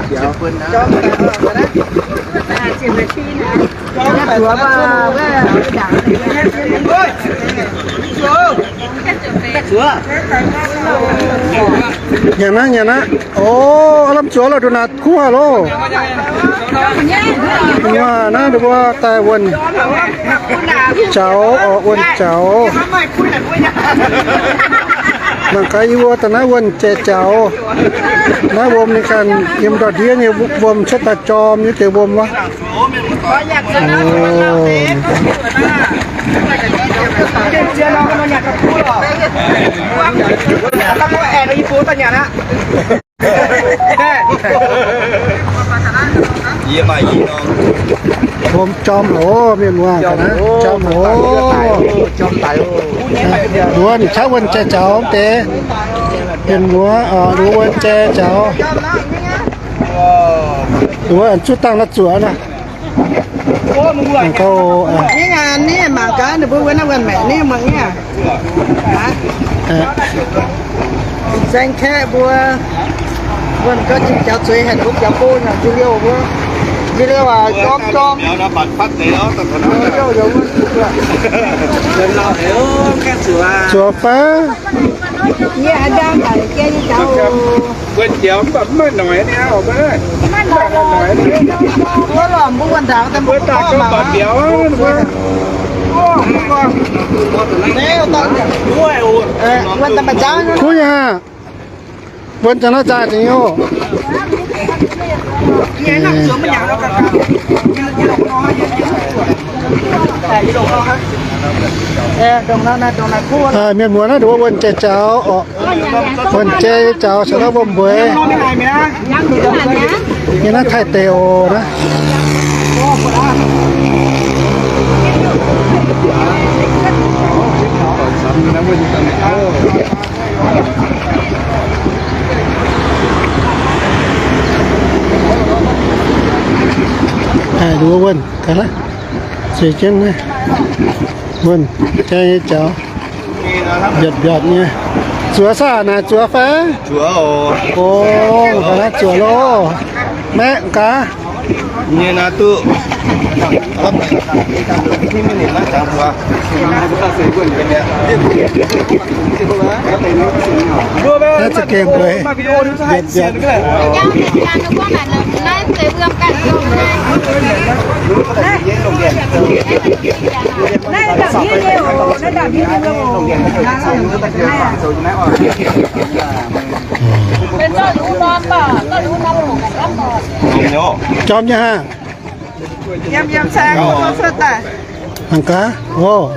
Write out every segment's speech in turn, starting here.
Nyanc naaiv, nyanc naaiv. O, lamh zuox lorh, ndongc naaic kuv haic loh. Wuov naaiv mbuo daaih wuonh jaux, oc, wuonh jaux. Mangc gaax yie mbuo daaih naaiv wuonh jai jaux. Naaiv wuom ninh ganh yiem ndau-ndiev nyei wuom cuotv daaih jorm nyei deix wuom wuov. Wuom jorm oc, mienh muoz, jorm oc. Nduov ninh qaqv wuonh jai jaux deix. Mienh muoz, nduov wuonh jai jaux. Nduov zuov dangh naaiv zuoqc naaiv. Mangc gaax, mangc gaax ninh mbuo wuov naaiv wuonh maengc ninh muangx nyei. Saeng-kaeqv mbuo wuonh gau jiex jaux zueiz haic, mbuo biaux go nyei, njien-youh mbuo, njien-youh aac, jorm jorm. Zuoqc fai? Wuonh jaux mv baac mv maaih noic nyei, mv maaih noic nyei. Mbuo lorqc, mbuo wuonh ndaangc daaih mbuo daaih gauh mangc biaux. Kuv nyei aqv. Wuonh jaux naaiv zaah zingh nyei oc. Mienh muoz naaiv nduov wuonh jai jaux oc. Wuonh jai jaux caux naaiv wuom mbueix. Yie naaiv Taiv deic oc naaiv. Haih nduov wuonh gaax naaiv. Zueiz jienv naaiv wuonh jai nyei jaux. Mbiaatc mbiaatc nyei. Zuoqc saah naaic, zuoqc fai? Zuoqc oc. O, gaax naaiv zuoqc loh. Maeqv gaax. Nyei naaiv duqv. Naaiv za'gengh mbueix. Mbiaatc mbiaatc. Jorm nyei hnangv. Mangc gaax, o,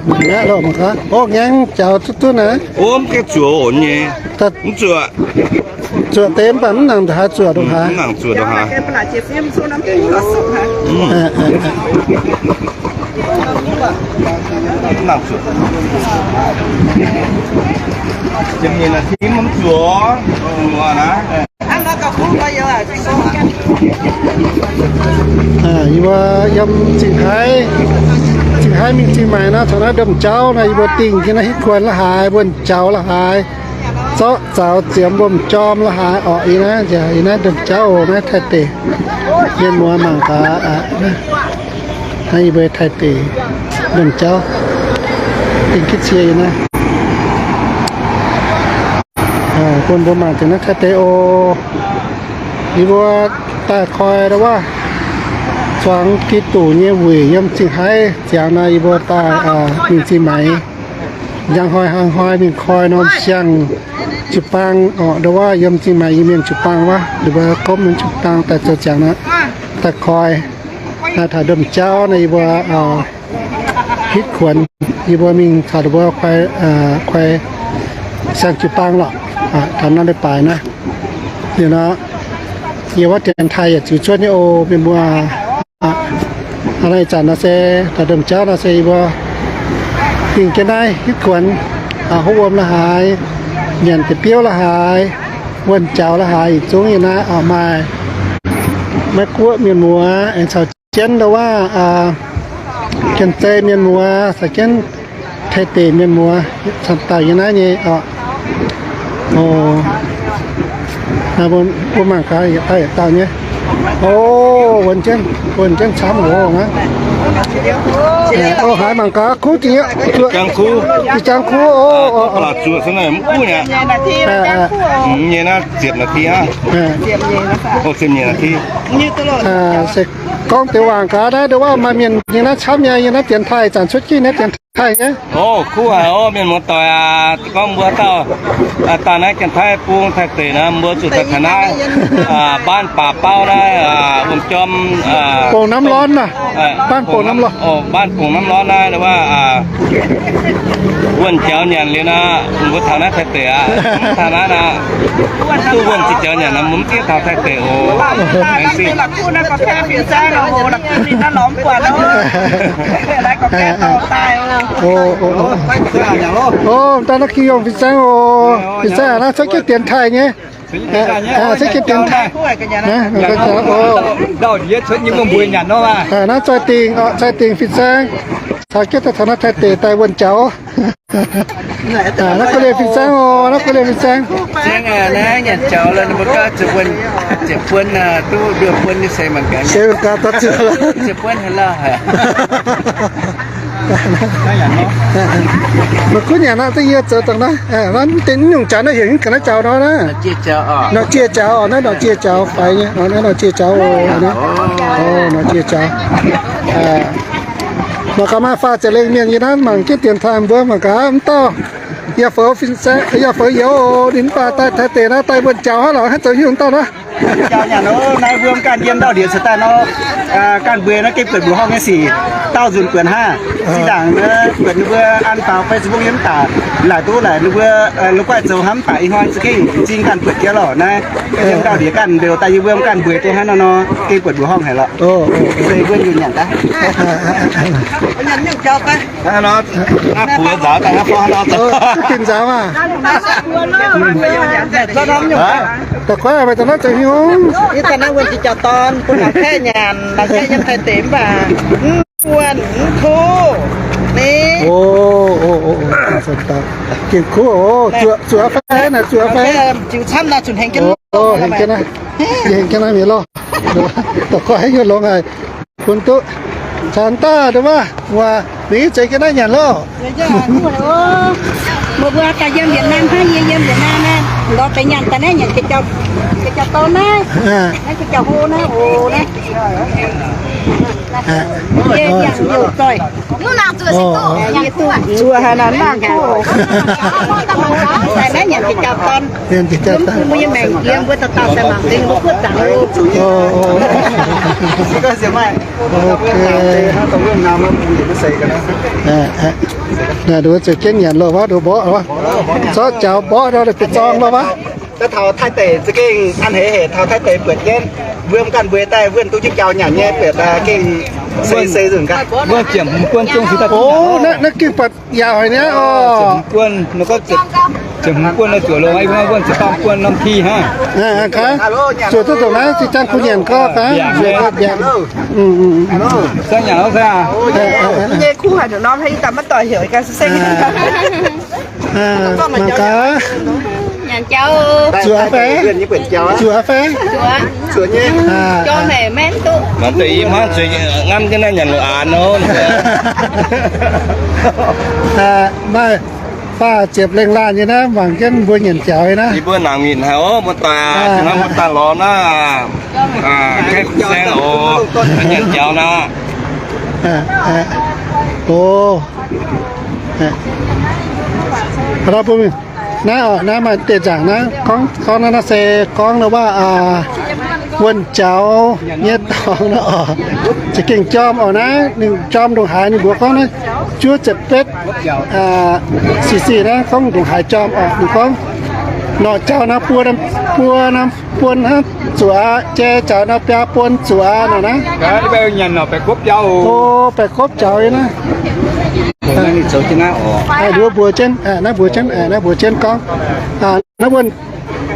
mangc gaax, o, ngaengc jaux duqv duqv naaic. Ov, mv gaengh zuoqc nyei. Mv zuoqc. Zuoqc deix mv baac mv nangc haaix zuoqc ndongc haaix. Mv nangc zuoqc ndongc haaix. Mv nangc zuoqc. Mv zuoqc. Yie mbuo yiem Zingh Haaix, Zingh Haaix mingh Zingh Maix nor, taux naaiv Ndomh Jauv nor, yie mbuo dingh jienv naaiv hitv kuonx la'haaix, wuonh jaux la'haaix, zorqv zaux ziemx wuom jorm la'haaix orqc. Ih naaiv, ih naaiv Ndomh Jauv oc, naaiv Taiv deic. Mienh muoz mangc gaax aqv. Naaiv yie mbuo Taiv deic, Ndomh Jauv, dingh gitv cie yie naaiv. Bun mbuo mangc taux naaiv Taiv deic oc. Yie mbuo daaih koi ndau wuov zuangx Giduc nyei wuic yiem Zingh Haaix ziangx nor, yie mbuo daaih mingh Zingh Maix. Njang hnoi hnangv hnoi mingh koi norm siang jiu-baang orqc, ndau wuov yiem Zingh Maix Iu-Mienh jiu-baang wuov, ninh mbuo gomv norm jiu-baang daaih zoux ziangx nor, daaih koi. Naaiv taux Ndomh Jauv naaiv yie mbuo hitv kuonx, yie mbuo mingh caux ninh mbuo koi, koi siang jiu-baang lorqc. Taux naaiv leiz-baaix naaiv, liuz nor, yie wuov dienx taaih yietc ziux cuotv nyei oc, mienh muoz. Hnangv naaiv ih zanc nor se, taux Ndomh Jauv nor se yie mbuo dingh jienv naaiv hitv kuonx, hopv wuom la'haaix, nyanc deix biouv la'haaix, wuonh jaux la'haaix, yietc zungv yiem naaiv oc. Maaih Meiv Guoqv mienh muoz aengx caux jienv ndau wuov Janx-Zei mienh muoz caux jienv Taiv deic mienh muoz camv dauh yiem naaiv nyei oc. Mbuo mangc gaax yietc dauh yietc dauh nyei. O, wuonh jienv, wuonh jienv camv oc. O, haiz mangc gaax, kuv jiex, jiex jangx kuv, jiex jangx kuv o. Zuoqc se naaiv mv guv nyei. Nyei naaiv ziepc นาที hnangv. O, ziepc nyeic นาที. Se gorngv deix waac gaax naaiv, nduov waac maaih mienh nyei naaiv camv nyei, nyei naaiv Janx-Taiv, zanc cuotv jienv naaiv Janx-Taiv nyei. O, kuv haic o, mienh muoz-doic aac, gorngv mbuo dauh daaih naaiv Janx-Taiv bung Taiv deic naaiv, mbuo zuqc daaih taux naaiv บ้านป่าเป้า naaiv, wuom jorm, Bong Namv Lorn aac, บ้าน Bong Namv Lorn, บ้าน Bong Namv Lorn naaiv, wuov wuonh jaux nyanc liuz nor, mbuo taux naaiv Taiv deic aqv, taux naaiv nor, duqv wuonh ziqc jaux nyanc nor, mbuo mv diev taux Taiv deic oc. O, daaih naaiv King Yong fin-saeng oc. Fin-saeng naaiv cuotv jienv Dienx Taiv nyei. Cuotv jienv Dienx Taiv. Naaiv zoih dingc, zoih dingc fin-saeng. Caux jienv daaih taux naaiv Taiv deic daaih wuonh jaux. Naaiv ga'lienh fin-saeng oc, naaiv ga'lienh fin-saeng. Naaiv nyanc jaux lorqc, ninh mbuo gauh zuqc wuonh, ziepc buonv duqv nduoh buonv nyei se mangc gaax. Se mangc gaax daaih zuqc. Ziepc buonv haaix lauh haic. Meih gunv nyanc nor, za'gengh zoux dongh naaiv, naaiv deix nyungc jaux naaiv heuc ga'naaiv jaux nor naaiv. Norqc jiex jaux oc, naaiv norqc jiex jaux faix nyei, naaiv norqc jiex jaux oc, norqc jiex jaux. Mangc gaax maaih faah ziepc lengh mienh yie naaiv mangc jienv Dienx Taiv mbuo mangc gaax mv dauh. Yaac fouv, yaac fouv youz ninh mv baac daaih Taiv deic naaiv daaih wuonh jaux hnangv lorqc, hnangv zoux hiuv dauh naaiv. Jaux nyanc nor, naaiv mbuo mv ganh yiem ndau ndiev ceix daaih nor, ganh mbuo naaiv gengh buatc mbuoqc horngh nyei sic, dauh nzunc buatc hnangv. Zinh ndaangc buatc ninh mbuo an faaux Facebook yiem mv baac laaic duqv laaic ninh mbuo la'guaih zoux hnangv mv baac ih hnoi za'gengh m'zing ganh buatc jienv lorqc naaiv. Yiem ndau ndiev ganh mbiouh daaih yie mbuo mv ganh mbuo jienv hnangv nor nor, gengh buatc mbuoqc horngh haic lorqc. Se wuonh yunh nyanc daaih. Naaiv fuox nzaaux daaih, naaiv fuox nzaaux. Duqv ginh nzaaux maah. Da'guaih meih daaih naaiv zoux haaix nyungc? Yie daaih naaiv wuonh jiex jaux dorn bun laangz kaeqv nyanc. Laangz kaeqv yiem Taiv deic mv baac mv wuonh mv kuv ni. Gengh kuv oc. Zuoqc fai naaic, zuoqc fai? Jiux camv naaiv zunc hengx jienv, hengx jienv naaiv mienh lorh. Da'guaih haaix nyungc longx haic. Bun duqv caux daaih nduov wuov, mingh zeix jienv naaiv nyanc loh. Meih mbuo daaih yiem Việt Nam hnangv, yie yiem Việt Nam naaiv, lorz deix nyanc daaih naaiv nyanc jiex jaux dorn naaiv, naaiv jiex jaux hlo naaiv oc naaiv. Yie yangh youh zoih. Zuoqc haic naaic, mv nangc kuv. Daaih naaiv nyanc jiex jaux dorn. Mbuo nyei maengc jiex mbuo dauh dauh daaih mangc deix mbuo kuotv zaangc oc. Naaiv nduov zoux jienv nyanc loh wuov, nduov mborqv wuov. Zorqv jaux mborqv nor, bieqc zorng loh wuov. Daaih taux Taiv deic za'gengh an heix hec, taux Taiv deic buatc jienv mbuo mv ganh mbueiz daaih wuonh duqv jienv jaux nyanc nyei, buatc gengh se se nzunc gaax. Wuonh ziepc hmz buonv zungv se daaih. O, naaiv gengh buatc yaac haic niaa oc. Ziepc hmz buonv, ziepc hmz buonv naaiv zuoqc longx, wuonh ziepc baamh buonv norm ti hnangv. Zuoqc duqv ndongc naaiv, zinh ziangh kuv nyanc gorqv gaax. Mbiaangc. Zangv nyanc lorqc saah? Nyei kuv haic nor, ih daaih maiv doic heuc gaax se seng. Mangc gaax. Nyanc jaux. Zuoqc fai? Zuoqc fai? Zuoqc nyei. Jorm haic, maiv duqv. Maiv duqv, ih hnangv zuqc ngamv jienv naaiv nyanc longc aanx nor. Maaih faah ziepc lengh laanh nyei naaiv, mangc jienv mbuo nyanc jaux nyei naaiv. Yie mbuo nangc mingh haic oc, mbuo daaih, mbuo daaih lorz naaiv, kaeqv fin-saeng oc, nyanc jaux naaiv. O. Naaiv oc, naaiv maaih deix nzaangc naaiv gorngv, gorngv naaiv, naaiv se gorngv naaiv waac, wuonh jaux nyei dorngx naaiv oc. Za'gengh jorm oc naaiv, ninh jorm ndongc haaix ninh mbuo gorngv naaiv juov ziepc betv cc naaiv gorngv ndongc haaix jorm oc. Ninh gorngv norqc jaux naaiv buo, buo norm buonv hnangv zuoqc, jai jaux naaiv biaa buonv zuoqc nor naaiv. O, baeqc gopv jaux nyei naaiv. Nduov mbuox jienv, naaiv mbuox jienv, naaiv mbuox jienv gorngv,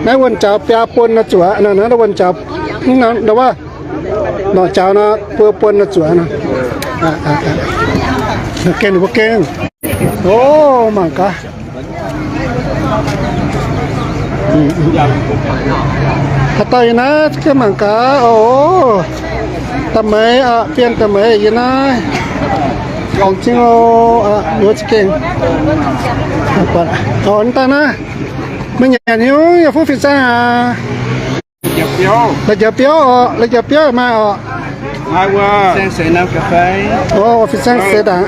naaiv wuonh jaux biaa buonv nor zuoqc, naaiv wuonh jaux, wuov, norqc jaux nor buo buonv nor zuoqc nor. Gengh, mbuo gengh. O, mangc gaax. Haaix dauh yie naaiv gengh mangc gaax oc. Da'meix aqv, bienh da'meix yie naaiv. Laengz zingh oc. Yie za'gengh, oc, daaih naaiv. Meih nyanc hnyouv yaac fuqv fin-saeng aqv. La'njaux biouv oc, la'njaux biouv maaih oc. Oc, fin-saeng seix daaih.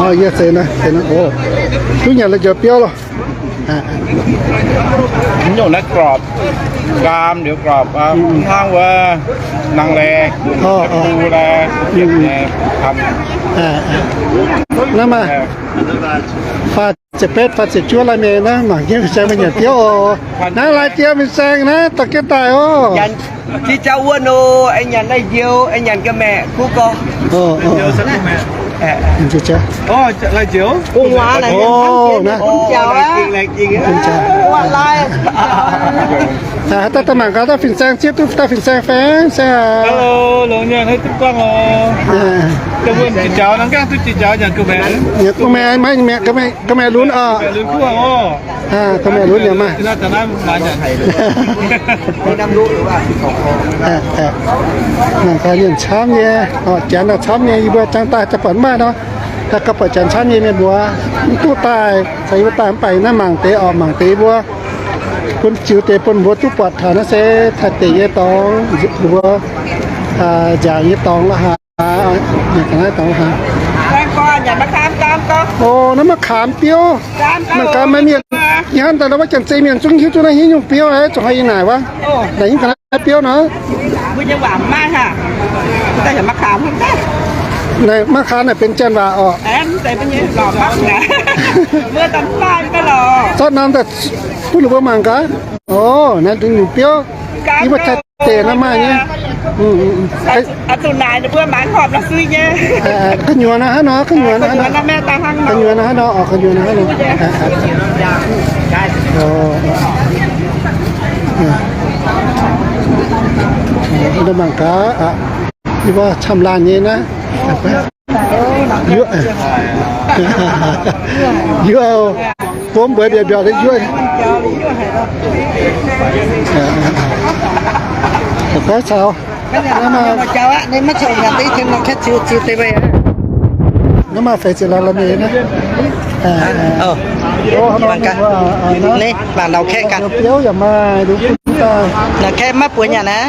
Oc, yie seix naaiv, seix naaiv oc. Duqv nyanc la'njaux biouv loh. Nyungc naaiv กรอบ, กราม liuz กรอบ, mv hnangv wuov nangh laeh, bu laeh, naaiv maaih faah ziepc betv, faah ziepc juov lai mienh naaiv mangc jienv fin-saeng mbuo nyanc biouv oc. Naaiv lai jiex fin-saeng naaiv dorh jienv daaih oc. Jiex jauv wuov nor, aengx nyanc lai-njoux, aengx nyanc ga'maeqc kuv gorx. Haaix dauh daaih mangc gaax dauh fin-saeng, zieqv duqv dauh fin-saeng fai? Hello, longx nyei, haaix duqv buangh oc. Dongh wuonh jiex jaux, nangh gaengh duqv jiex jaux nyanc ga'maeqc. Nyanc ga'maeqc, maiv nyanc ga'maeqc, ga'maeqc lunx oc. Ga'maeqc lunx yaac maaih. Mangc gaax mienh camv nyei, janx camv nyei, yie mbuo jangx daaih za'buatc mv maaih nor, daaih gauh buatc janx camv nyei mienh mbuo mv duqv daaih, caux yie mbuo daaih mv baac naaiv mangc deix oc, mangc deix mbuo bun ziux deix bun mbuo duqv buatc taux naaiv se Taiv deic nyei dorngx, mbuo nziaauc nyei dorngx la'haaix. Naaiv dorngx la'haaix. O, naaiv ma'qaamx biouv. Mangc gaax maaih mienh, ih hnangv daaih wuov janx-zei mienh zungv hiuv duqv naaiv hingv nyungc biouv, zuqc haaix ih naaic wuov. Naaic hingv ga'naaiv biouv nor. Naaic ma'qaamx naaic benx janx waac oc. Zorqv norm daaih bun ninh mbuo mangc gaax. O, naaiv dongh nyungc biouv. Yie mbuo Taiv deic naaiv maaih nyei. Gu'nyuoz naaiv hnangv nor, gu'nyuoz naaiv hnangv nor, gu'nyuoz naaiv hnangv nor, gu'nyuoz naaiv hnangv nor. Mangc gaax, yie mbuo camv laanh nyei naaiv. Yuoqv, yuoqv, buov mbuox mbiauz mbiauz deix yuoqv. Naaiv maaih, naaiv maaih feix ziepc laanh lai mienh naaiv. Naaiv mangc gaax, naaiv mangc Laauv Kaeqv gaax. Laauv Kaeqv maiv buoz nyanc aqv.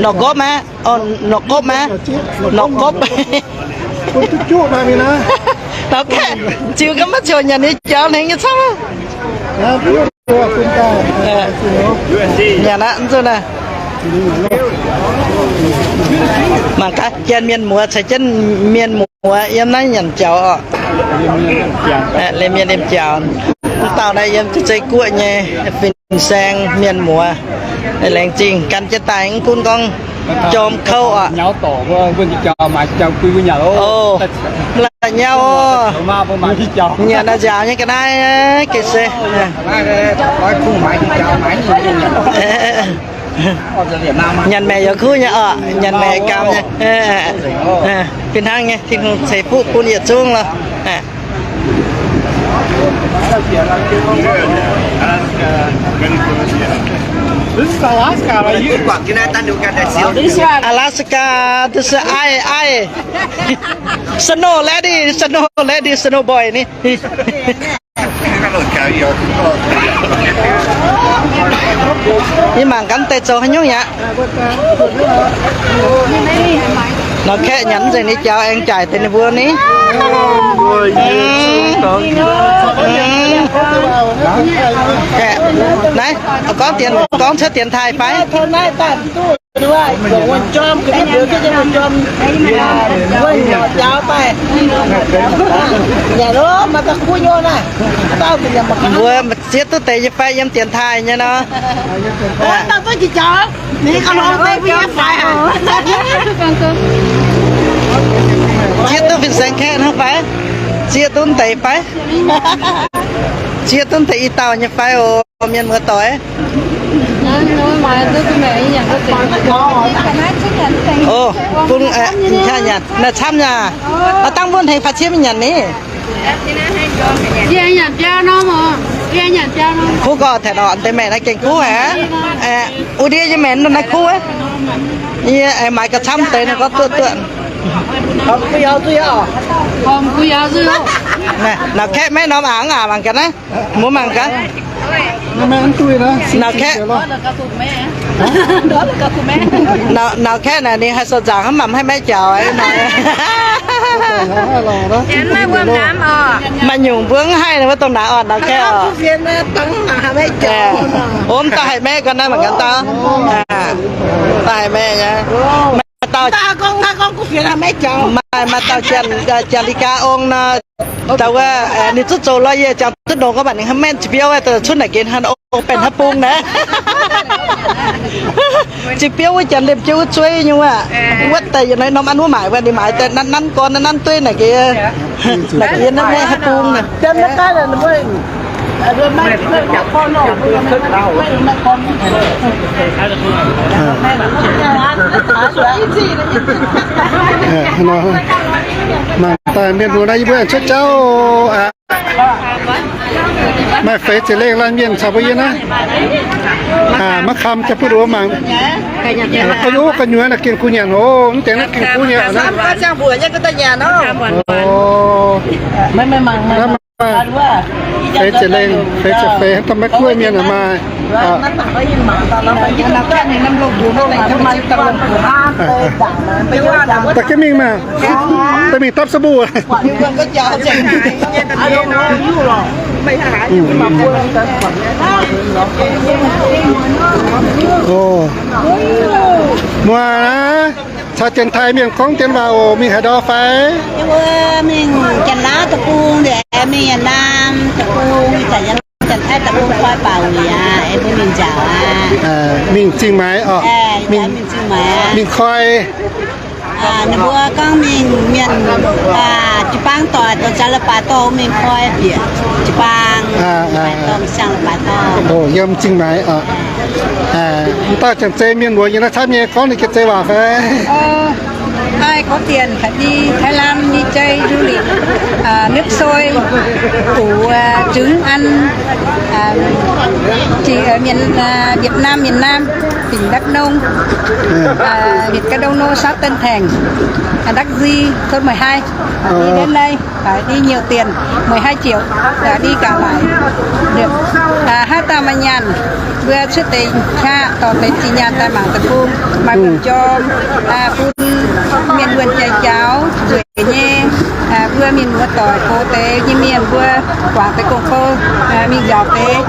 Norqc gopv maiv? Norqc gopv maiv? Norqc gopv. Laauv Kaeqv ziux gaax maiv ziouc nyanc nyei jaux hnengx nyei camv. Nyanc aqv, mv zuqc naaic. Mangc gaax, janx mienh muoz caux jienv mienh muoz yiem naaiv nyanc jaux oc. Liemh mienh liemh jaux. Mv dauh naaiv yiem Taiv Guoqv nyei fin-saeng mienh muoz. Laengz zingh gan jienv daaih, mv gunv gorngv jorm kouv oc. Mv la'nyauv oc. Nyanc naaiv nziaaux nyei ga'naaiv geh se. Nyanc maeqc yaac kuv nyei oc, nyanc maeqc gaam nyei. Fih hnangv nyei, Tin-Hungh ceix fuqv bun yietc zungv loh. Alaska, 这是爱，爱。Snow lady, snow lady, snow boy ni. Yie mangc gaax deix zoux haaix nyungc yaac. Nor kaeqv nyanc nzengc nyei jaux aengx jaaic deix ninh mbuo ni. Naaiv, gorngv dien, gorngv cuotv dienx taaih fai? Mbuo zieqv duqv deix nyei fai yiem dienx taaih nyei nor? Zieqv duqv fin-saeng kaeqv hnangv fai? Zieqv duqv deix fai? Zieqv duqv deix i dauh nyei fai oc, mienh muoz-doic? O, bun, naaiv camv nyei. Dangh mbuo hnengx faaux ciev mingh nyanc ni. Kuv gorqv taux norqc deix maengc naaiv gengh kuv aqv. Wuov ndiev yie maengc naaiv kuv. Yie maaiz gauh camv deix nor gorngv duqv duqv. Naaic, nauz kaeqv maiv norm aqc aqc mangc gaax naaiv. Mbuo mangc gaax. Nauz kaeqv, nauz kaeqv naaic ninh haih sou nzaangc hnangv, maiv haih maiv jaux aqv. Maaih nyungc mbuo mv haih wuov dongh naaic orqc, nauz kaeqv orqc. Om daaih haih maiv ga'naaiv mangc gaax daaih. Daaih haih maiv nyei. Maaih dauh, maaih, maaih dauh Jaa^li^gaa ong nor, da'wuov ninh zuqc zoux lawyer, jangx duqv nongx gorngv mv baac ninh maiv cin biouv, cuotv naaic gengh hnangv ong benx haaix bung naaic. Cin biouv wuov janx liemh jienv wuov zueiv nyei wuov. Wuov deix yietc norm an wuov maaic wuov, ninh maaiz daaih nanv nanv gorn nanv nanv dueiv naaic gengh. Naaic gengh naaiv maiv haaix bung naaic. Mangc daaih mienh mbuo naaiv yie mbuo aengx cuotv jauv aqv. Maaih feix ziepc lengh laanh mienh caux mbuo yie naaiv. Maiv kam jaa butv wuov mangc. Gu'nyuoz naaiv gengh kuv nyanc oc, mv deix naaiv gengh kuv nyanc naaiv. Feix ziepc lengh, feix ziepc feix, da'maiv guoqv mienh maaih. Da'gengh mingh maah, da'mingh dapv sabuc. Muoz naaiv caux Janx-Taiv mienh gorngv dien waac oc. Mingh haaix ndau fai? Mbuo mingh Janx-Laauv deic-bung, mingh Janx-Laauv deic-bung, Janx-Taiv deic-bung koi baac wuic aqv, mbuo mingh nziaauc aqv. Mingh Zingh Maix oc. Mingh koi. Ninh mbuo gorngv mingh mienh jiu-baang doic, doic zaux leiz-baaix dorh mingh koi bieqc jiu-baang, yiem Zingh Maix oc. Mv dauh Janx-Zei mienh mbuox yie naaiv camv nyei, gorngv ninh Janx-Zei waac fai? Ai, gorngv dien, Thái Lan, Thái Lan, Thái Lan, du lịch, nước sôi, phủ, trứng ăn, Việt Nam, miền Nam, tỉnh Đắk Nông, huyện Crono, xã Tân Thành, Đắk Di, thôn mười hai. Đi đến đây phải đi nhiều tiền, mười hai triệu, đi cả lại được hai tàu mà nhàn. Mbuo cuotv deix qaqv dorh deix zinh nyaanh daaih mangc deic-bung, maaih buonc jorm, bun mienh wuonh jai jaauv nzueic nyei, mbuo mienh muoz doic gox deix nyei mienh mbuo guangc deix gong-bou, mingh njaaux deix,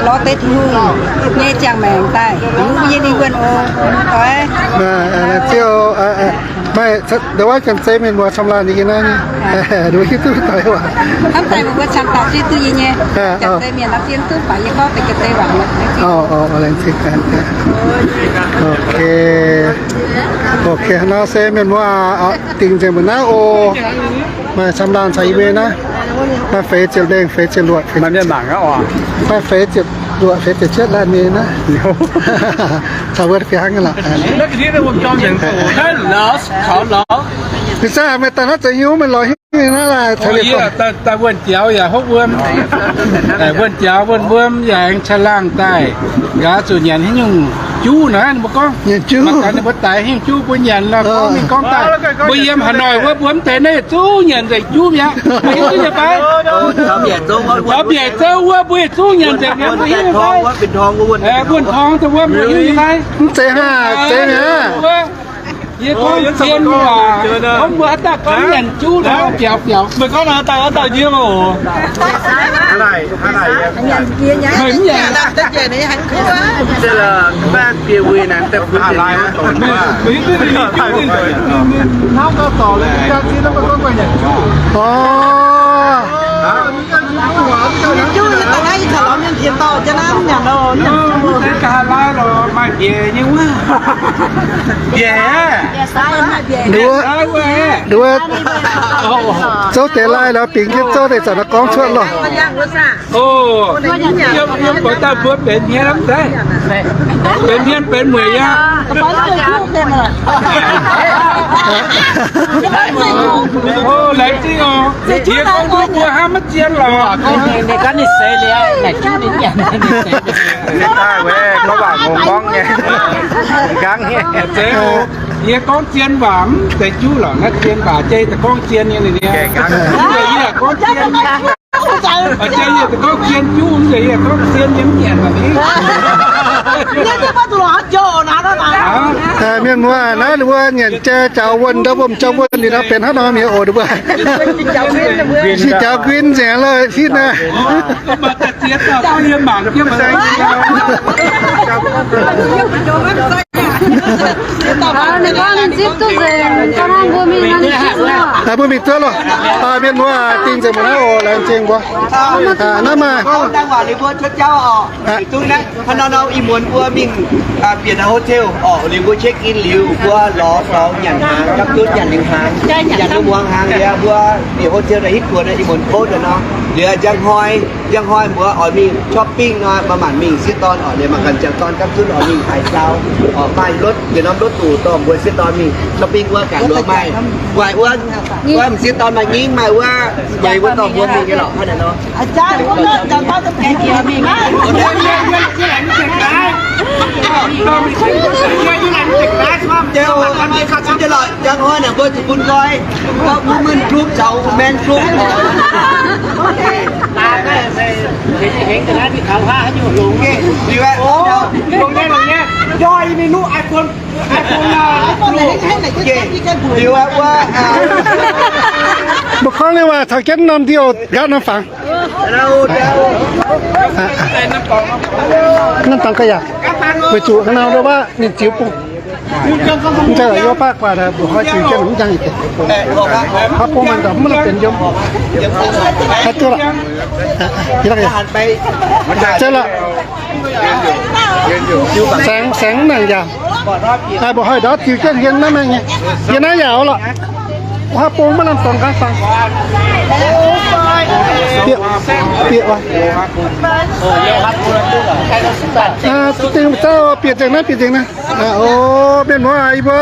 lorz deix Tin-Hungh nyei ziangh maengc daaih, mbuo nyei lingh wuonh oc. Doix. Maaih, ndau wuov Janx-Zei mienh muoz camv laanh nyei naaiv, nduov hiuv duqv doix waac. Hnamv daaih mbuo camv dauh zieqv duqv yie nyei. Janx-Zei mienh hnamv zieqv duqv baac yie gorngv deix Janx-Zei waac. Ok, ok, nor se mienh muoz dingc nzengc mbuo naaiv oc. Maaih camv laanh caux yie mbuo naaiv. Maaih feix ziepc lengh, feix ziepc luoqc, maaih mienh mangc aqv oc. Maaih feix ziepc luoqc, feix ziepc cietv laanh nyei naaiv. Caux wuov fih hnangv nyei lorqc. Ninh zangv meih daaih naaiv za'hiuv meih lorz hiuv nyei naaiv laaix. Daaih wuonh jaux yaac hopv wuom, wuonh jaux wuonh wuom yaac aengx caangh laangh daaih. Nqa'haav zuqc nyanc haaix nyungc juv naaiv, ninh mbuo gorngv. Nyanc juv. Mangc gaax ninh mbuo daix haaix nyungc juv bun nyanc nor, gorngv mingh gorngv daaih. Mbuo yiem Hà Nội wuov, mbuo mv deix naaiv zuqc nyanc nzengc juv mi'aqv. Mbuo hiuv duqv nyei fai? Taux mbiaec zouv wuov, mbuo yietc zungv nyanc nzengc mi'aqv. Mbuo hiuv nyei fai? Wuonh torngx daaih wuov, mbuo hiuv nyei fai? Mv zeiz haaix, zeiz mi'aqv. Yie gorngv zien waac, gorngv mbuo haaix dauh gorngv nyanc juv nor biaux biaux. Meih gorngv haaix dauh, haaix dauh yiem oc. Mbiaec nyei wuov. Mbiaec aqv. Nduov, nduov, zouv deix lai lorz bingx jienv zouv deix zanc naaiv gorngv cuotv lorh. O, yiem, yiem buatc daaih mbuo benx hmien mv deix. Benx hmien benx mueic yaac. O, laengz zingh oc. Yie gorngv duqv mbuo hnamv maiv zien lorqc. Ninh ganh ninh seix liuz, naaic juv ninh nyanc. Daaih weic gorngv waac ngongh ngorngv nyei, nqaang nyei. Zeiz oc. Yie gorngv zien waac mv zeiz juv lorqc. Naaiv zien waac jai daaih gorngv zien nyei ninh. Yie gorngv zien. Jai yie daaih gorngv zien juv, mv zeiz yie gorngv zien nyei mv nyanc lorqc. Mienh muoz, naaiv wuov nyanc jai jaux wuonh, ndau mbuo m'jauv wuonh ninh nor benx hnangv nor mienh oc, mbuo jaux nquin nzengc lorqc hitv naaiv. Mbuo mingh duqv loh. Mienh muoz, dingh nzengc mbuo naaiv oc, laengz zingh mbuo. Naaiv maaih Hnangv nor nor ih muonz mbuo mingh bieqc naaiv hotel oc, liuz mbuo check in liuz mbuo lorz dorngx nyanc hnaangx, gapv zunv nyanc liuz hnaangx, nyanc liuz muangx hnaangx liuz mbuo bieqc hotel daaih hitv buonc ih muonz kouv daaih nor, liuz njang hnoi, njang hnoi mbuo oix mingh shopping nor, maaih maanc mingh sieqv dorn oc, liuz maaih ganh ziangh dorn gapv zunv oix mingh haaix jauv oc, maaih รถ, yietc norm รถตู้ dorh mbuo sieqv dorn mingh shopping wuov ganh luoqc maaih, guaix wuov, wuov m'sieqv dorn maaih ngingv maaih wuov, yeiz wuov dorh mbuo mingh nyei lorqc hnangv naaiv nor. Njang hnoi naaic mbuo zuqc bun nqoi, gorngv mbuo mingh group caux mengh group. Mbuo gorngv liuz waac taux jienv norm ndie oc, nqaatv norm fangx. Norm dangx ga'yaac, weic zuqc hnangv nor ndau waac ninh ziux bung. Mv zeiz yie baav guaax mbuoqc hnoi ziux jienv mv njang yietc deix. Haaix bung maaih ndorm mv lamh benx yiem. Haaix duqv lorqc. Zeiz lorqc. Saengx, saengx mv nangc yaac. Mbuoqc hnoi ndorm ziux jienv hien naaiv maengh nyei. Hien naaiv yaac oc lorqc. Haaix bung maiv lamh dorngx nqaatv fangx. Bieqc, bieqc oc. Dingh zauv bieqc nzengc naaiv, bieqc nzengc naaiv. O, mienh muoz, yie mbuo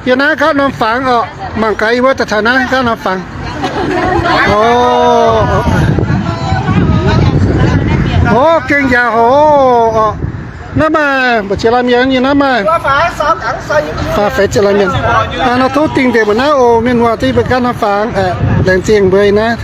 yiem naaiv nqaatv norm fangx oc. Mangc gaax yie mbuo daaih taux naaiv nqaatv norm fangx. O, o, gengh yaac hoc oc. Naaiv maaih mbu'ziex laanh mienh, naaiv maaih faah feix ziepc laanh mienh. Nor tov dingh deix mbuo naaiv oc, mienh muoz, daaih yie mbuo nqaatv norm fangx. Laengz zingh mbuo naaiv.